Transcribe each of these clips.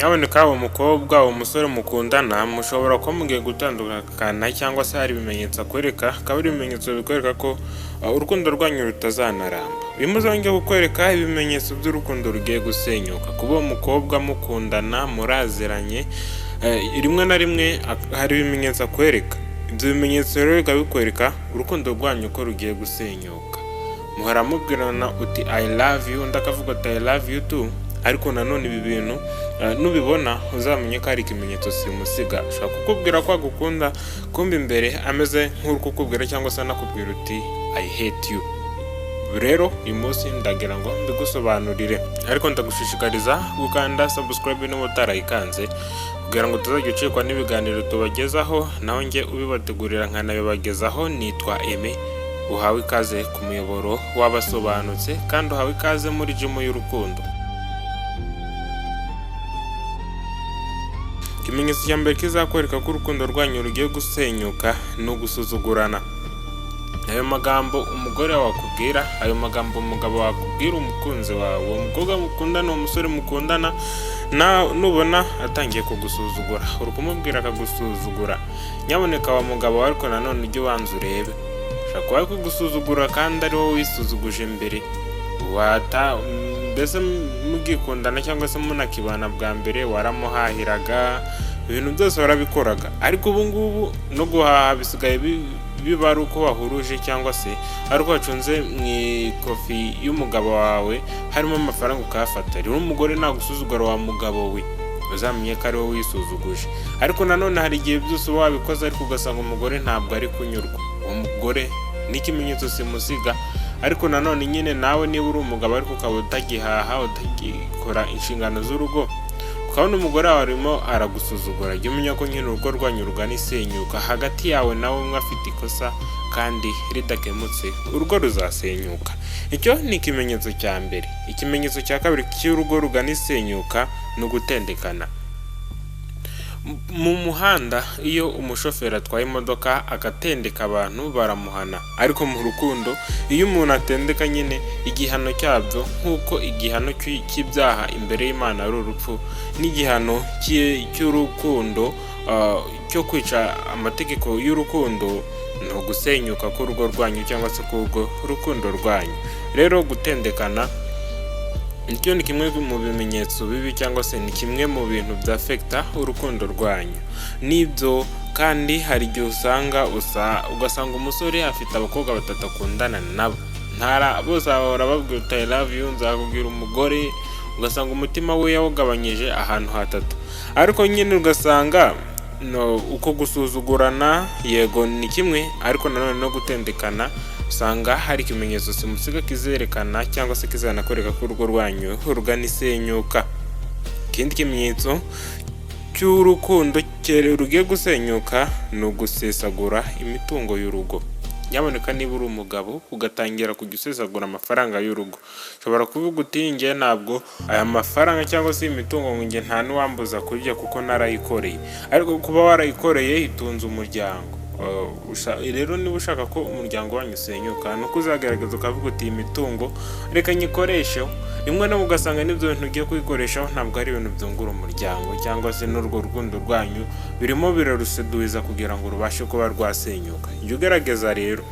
Nyaboneka uwo mukobwa, uwo musore mukundana, mushobora kuba mugiye gutandukana, cyangwa se hari ibimenyetso akwereka, akaba ari ibimenyetso bikwereka ko urukundo rwanyu rutazanaramba. Uyu muzongeye kukwereka ibimenyetso by'urukundo rugiye gusenyuka. Kuba uwo mukobwa mukundana, muraziranye, rimwe na rimwe hari ibimenyetso akwereka. Ibyo bimenyetso rero bikaba bikwereka urukundo rwanyu ko rugiye gusenyuka. Muhora mubwirana uti "I love you", undi akavuga ati "I love you too". Ariko nanone ibi bintu nubibona uzamenye ko hari ikimenyetso simusiga. Ashobora kukubwira ko agukunda, kumbe imbere ameze nk'uri kukubwira cyangwa se anakubwira uti "I hate you". Rero uyu munsi ndagira ngo mbigusobanurire, ariko ndagushishikariza gukanda subscribe niba utarayikanze, kugira ngo utazajya ucikwa n'ibiganiro tubagezaho. Naho njye ubibategurira nkanabibagezaho nitwa Aime. Uhawe ikaze ku muyoboro w'abasobanutse, kandi uhawe ikaze muri jimu y'urukundo. Ikimenyetso cya mbere kizakwereka ko urukundo rwanyu rugiye gusenyuka ni ugusuzugurana. Ayo magambo umugore wawe akubwira, ayo magambo umugabo wakubwira, umukunzi wawe, uwo mukobwa mukundana, uwo musore mukundana, nubona atangiye kugusuzugura, uri kumubwira akagusuzugura, nyaboneka wa mugabo wawe, ariko nanone ujye ubanza urebe. Ushobora kuba ari kugusuzugura kandi ari wowe wisuzuguje mbere. Wata mbese mugikundana cyangwa se munakibana bwa mbere, waramuhahiraga, ibintu byose warabikoraga, ariko ubu ngubu no guhaha bisigaye biba ari uko wahuruje, cyangwa se ari uko wacunze mu ikofi y'umugabo wawe harimo amafaranga ukayafata. Rero umugore nagusuzugura, wa mugabo we, uzamenye ko ari wowe wisuzuguje. Ariko nanone hari igihe byose uba wabikoze, ariko ugasanga umugore ntabwo ari kunyurwa. Uwo mugore ni ikimenyetso simusiga. Ariko nanone nyine nawe niba uri umugabo ariko ukaba utagihaha, utagikora inshingano z'urugo, ukabona umugore wawe arimo aragusuzugura, jya umenya ko nyine urugo rwanyu rugana isenyuka. Hagati yawe nawe umwe afite ikosa kandi ridakemutse, urugo ruzasenyuka. Icyo ni ikimenyetso cya mbere. Ikimenyetso cya kabiri cy'urugo rugana isenyuka ni ugutendekana. Mu muhanda iyo umushoferi atwaye imodoka agatendeka abantu, baramuhana. Ariko mu rukundo iyo umuntu atendeka nyine, igihano cyabyo, nk'uko igihano cy'ibyaha imbere y'Imana ari urupfu, n'igihano cy'urukundo, cyo kwica amategeko y'urukundo, ni ugusenyuka k'urugo rwanyu cyangwa se k'urwo rukundo rwanyu. Rero gutendekana nicyo ni kimwe mu bimenyetso bibi, cyangwa se ni kimwe mu bintu byafekita urukundo rwanyu. Nibyo kandi hari igihe usanga ugasanga umusore afite abakobwa batatu akundana nabo, ntara bose bahora babwira uti "I love you", "Nzakubwira umugore". Ugasanga umutima we yawugabanyije ahantu hatatu. Ariko nyine ugasanga no, uko gusuzugurana yego ni kimwe, ariko nanone no gutendekana usanga hari ikimenyetso simusiga kizerekana cyangwa se kizanakwereka ko urugo rwanyu rugana isenyuka. Ikindi kimenyetso cy'urukundo rugiye gusenyuka ni ugusesagura imitungo y'urugo. Nyamuneka niba uri umugabo ugatangira kujya usesagura amafaranga y'urugo, ushobora kuvuga uti "Njye ntabwo aya mafaranga cyangwa se imitungo, ngo njye nta n'uwambuza kurya kuko narayikoreye". Ariko kuba warayikoreye itunze umuryango. Rero niba ushaka ko umuryango wanyu usenyuka, ni uko uzagaragaza ukavuga uti "Iyi mitungo reka nyikoresheho". Rimwe na rimwe ugasanga n'ibyo bintu ugiye kuyikoreshaho ntabwo ari ibintu byungura umuryango cyangwa se n'urwo rukundo rwanyu, birimo biraruseduza kugira ngo rubashe kuba rwasenyuka. Jya ugerageza rero,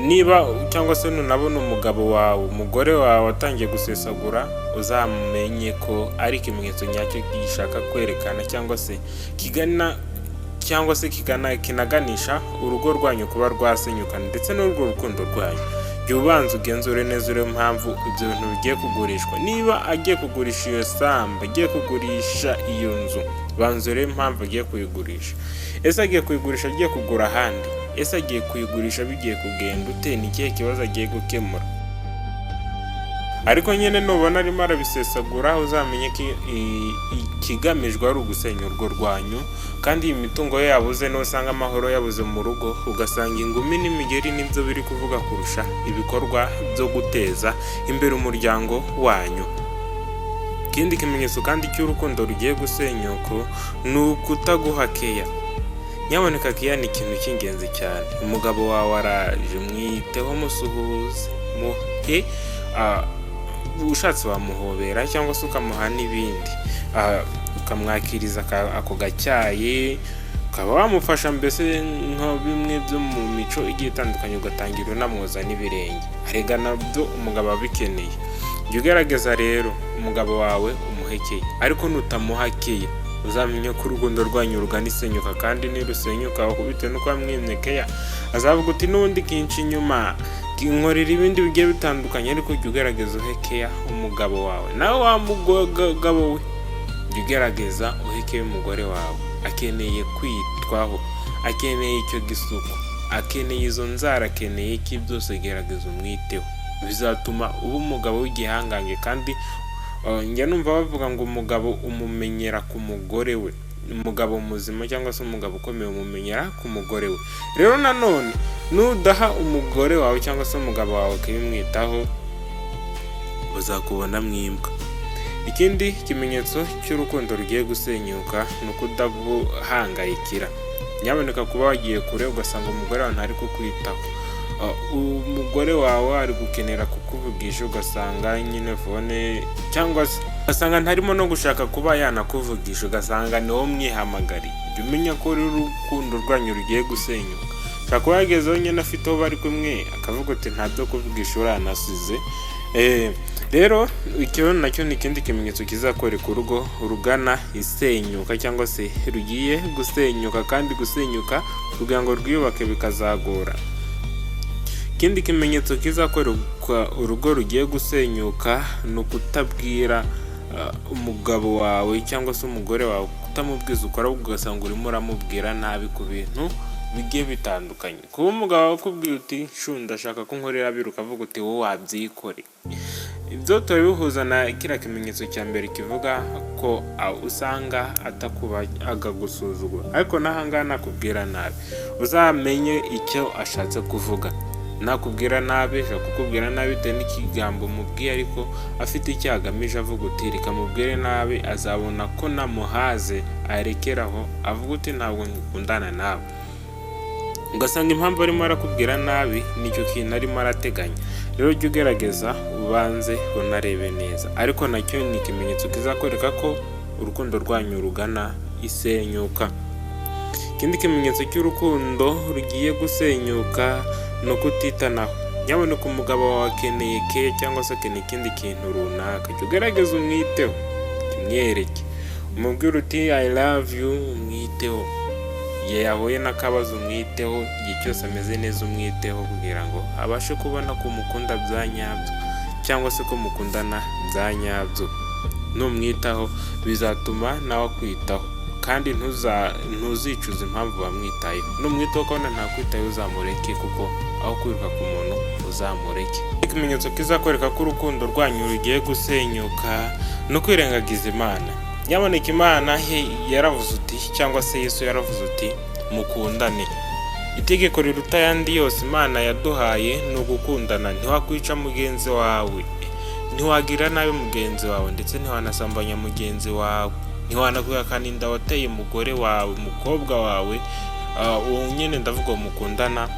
niba cyangwa se nunabona umugabo wawe, umugore wawe atangiye gusesagura, uzamenye ko ari ikimenyetso nyacyo gishaka kwerekana cyangwa se kigana cyangwa se kigana kinaganisha urugo rwanyu kuba rwasenyuka, ndetse n'urwo rukundo rwanyu. Jya ubanza ugenzure neza, urebe impamvu ibyo bintu bigiye kugurishwa. Niba agiye kugurisha iyo sambu, agiye kugurisha iyo nzu, banza urebe impamvu agiye kuyigurisha. Ese agiye kuyigurisha agiye kugura ahandi? Ese agiye kuyigurisha bigiye kugenda ute? Ni ikihe kibazo agiye gukemura? Ariko nyine nubona arimo arabisesagura, uzamenye ko ikigamijwe ari ugusenya urugo rwanyu. Kandi iyi mitungo ye yabuze, nusanga amahoro yabuze mu rugo, ugasanga ingumi n'imigeri nibyo biri kuvuga kurusha ibikorwa byo guteza imbere umuryango wanyu. Ikindi kimenyetso kandi cy'urukundo rugiye gusenyuka ni ukutaguha keya. Nyamuneka care ni ikintu cy'ingenzi cyane. Umugabo wawe araje, mwiteho, musuhuze, muhe, ushatse wamuhobera cyangwa se ukamuha n'ibindi. ukamwakiriza ako gacyayi, ukaba wamufasha mbese nka bimwe byo mu mico igiye itandukanye, ugatangira unamwoza n'ibirenge. Arega nabyo umugabo abikeneye. Jya ugerageza rero umugabo wawe umuhe care, ariko nutamuha care uzamenye ko urukundo rwanyu rugana isenyuka, kandi nirusenyuka bitewe n'uko wamwimye care, azavuga uti n'ubundi kinshi inyuma nkorera ibindi bigiye bitandukanye. Ariko jya ugerageza uhe care umugabo wawe. Nawe wa mugabo we, jya ugerageza uhe care umugore wawe. Akeneye kwitwaho, akeneye icyo gisuku, akeneye izo nzara, akeneye iki byose. Gerageza umwiteho, bizatuma uba umugabo w'igihangange. Kandi njya numva bavuga ngo umugabo umumenyera ku mugore we. Umugabo muzima cyangwa se umugabo ukomeye umumenyera ku mugore we. Rero nanone nudaha umugore wawe cyangwa se umugabo wawe ukabimwitaho, bazakubona mwimbwa. Ikindi kimenyetso cy'urukundo rugiye gusenyuka ni ukudaguhangayikira. Nyaboneka, kuba wagiye kure ugasanga umugore wawe ntari kukwitaho, umugore wawe ari gukenera kukuvugisha ugasanga nyine phone, cyangwa se ugasanga ntarimo no gushaka kuba yanakuvugisha, ugasanga ni wowe umwihamagariye, jya umenya ko rero urukundo rwanyu rugiye gusenyuka. Ushobora kuba yagezeho nyine afite uwo bari kumwe, akavuga uti nta byo kuvugisha, uranasize. Rero icyo nacyo ni ikindi kimenyetso kizakwereka urugo rugana isenyuka cyangwa se rugiye gusenyuka, kandi gusenyuka kugira ngo rwiyubake bikazagora. Ikindi kimenyetso kizakwereka urugo rugiye gusenyuka ni ukutabwira umugabo wawe cyangwa se umugore wawe, kutamubwiza ukuri, ahubwo ugasanga urimo uramubwira nabi ku bintu bigiye bitandukanye. Kuba umugabo wawe akubwira uti shu ndashaka ko unkorera biriya, ukavuga uti wowe wabyikore. Ibyo turabihuza na kiriya kimenyetso cya mbere kivuga ko usanga atakuba akagusuzugura, ariko n'ahangaha nakubwira nabi uzamenye icyo ashatse kuvuga. Nakubwira nabi, ashobora kukubwira nabi bitewe n'ikigambo umubwiye, ariko afite icyo agamije, avuga uti reka mubwire nabi, azabona ko namuhaze arekeraho, avuga uti ntabwo ngikundana nawe. Ugasanga impamvu arimo arakubwira nabi nicyo kintu arimo arateganya. Rero jya ugerageza ubanze unarebe neza, ariko nacyo ni ikimenyetso kizakwereka ko urukundo rwanyu rugana isenyuka. Ikindi kimenyetso cy'urukundo rugiye gusenyuka ni ukutitanaho. Nyaboneka, umugabo wawe akeneye care cyangwa se akeneye ikindi kintu runaka, jya ugerageza umwiteho, umwereke, umubwire uti I love you, umwiteho. Igihe yahuye n'akabazo umwiteho, igihe cyose ameze neza umwiteho, kugira ngo abashe kubona ko umukunda bya nyabyo cyangwa se ko mukundana bya nyabyo. Numwitaho bizatuma nawe akwitaho, kandi ntuzicuza impamvu wamwitayeho. Numwitaho ukabona ntakwitayeho, uzamureke, kuko aho kwiruka ku muntu uzamureke. Ikimenyetso kizakwereka ko urukundo rwanyu rugiye gusenyuka ni ukwirengagiza Imana. Nyaboneka, Imana yaravuze uti, cyangwa se Yesu yaravuze uti mukundane. Itegeko riruta ayandi yose Imana yaduhaye ni ugukundana. Ntiwakwica mugenzi wawe, ntiwagira nabi mugenzi wawe, ndetse ntiwanasambanya mugenzi wawe, ntiwanakwihakana inda wateye umugore wawe, umukobwa wawe, uwo nyine ndavuga mukundana,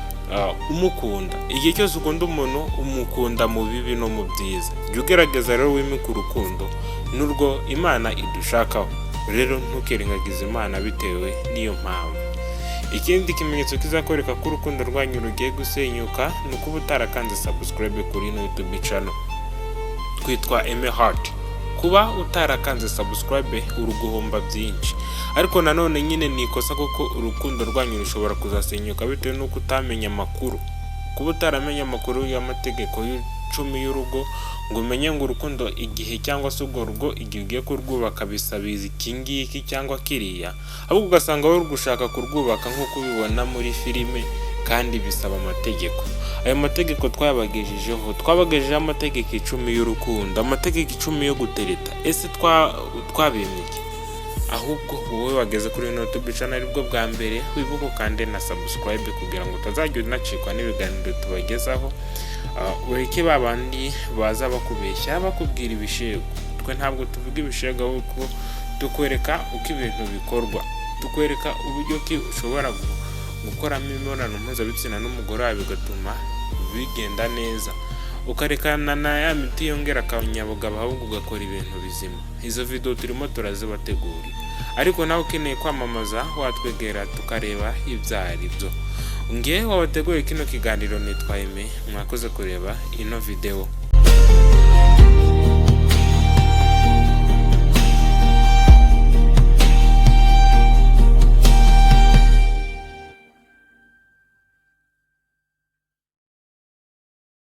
umukunda. Igihe cyose ukunda umuntu, umukunda mu bibi no mu byiza. Jya ugerageza rero wimike urukundo, n'urwo Imana idushakaho. Rero ntukirengagize Imana bitewe n'iyo mpamvu. Ikindi kimenyetso kizakwereka ko urukundo rwanyu rugiye gusenyuka ni ukuba utarakanze subscribe kuri ino YouTube channel twitwa Eme Heart. Kuba utarakanze subscribe uri guhomba byinshi, ariko nanone nyine ni ikosa, kuko urukundo rwanyu rushobora kuzasenyuka bitewe n'uko utamenya amakuru. Kuba utaramenya amakuru y'amategeko y'icumi y'urugo, ngo umenye ngo urukundo igihe cyangwa se urwo rugo igihe ugiye kurwubaka bisabiza iki ngiki cyangwa kiriya, ahubwo ugasanga wowe uri gushaka kurwubaka nk'uko ubibona muri filime, kandi bisaba amategeko. Ayo mategeko twayabagejejeho, twabagejejeho amategeko 10 y'urukundo, amategeko 10 yo gutereta. Ese twabimye iki? Ahubwo wowe wageze kuri ino YouTube channel aribwo bwa mbere, wibuke ukande na subscribe kugira ngo utazajya unacikwa n'ibiganiro tubagezaho. Ureke ba bandi baza bakubeshya bakubwira ibishego. Twe ntabwo tuvuga ibishego, ahubwo tukwereka uko ibintu bikorwa, tukwereka uburyo ki ushobora gukoramo imibonano mpuzabitsina n'umugore wawe bigatuma bigenda neza. Ukarekana na ya miti yongera akanyabugabo, ahubwo ugakora ibintu bizima. Izo video turimo turazibategurira, ariko nawe ukeneye kwamamaza watwegera tukareba ibyo ari byo. Ngewe wabateguye kino kiganiro nitwa Aime. Mwakoze kureba ino video.